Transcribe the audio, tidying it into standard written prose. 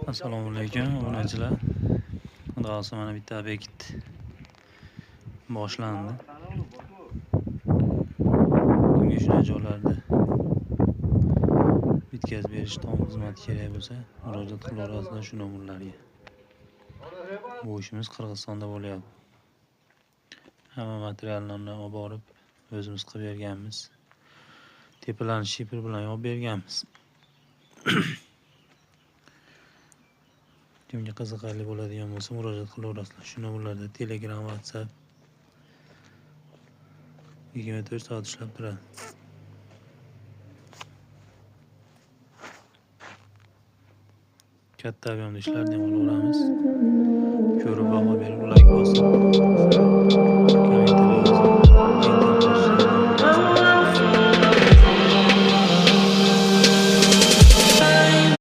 Assalomu alaykum obunachilar. Xudo xohlasa mana bitta obyekt boshlandi. Kimga shunday joylarda bitkazib berish tom xizmati kerak bo'lsa, murojaat qilaverasizlar shu nomerlarga. Bu ishimiz Qirg'izistonda bo'lyapti. Hamma materiallarni olib borib o'zimiz qilib berganmiz. Tepalarni shifr bilan yopib berganmiz. Kimga qiziqarli bo'ladigan bo'lsa murojaat qilaverasizlar. Shu nomerlarda Telegram, WhatsApp 24 soat ishlab turadi. Katta объемda ishlarni ham olaveramiz. Ko'rib baho berib, like bosib.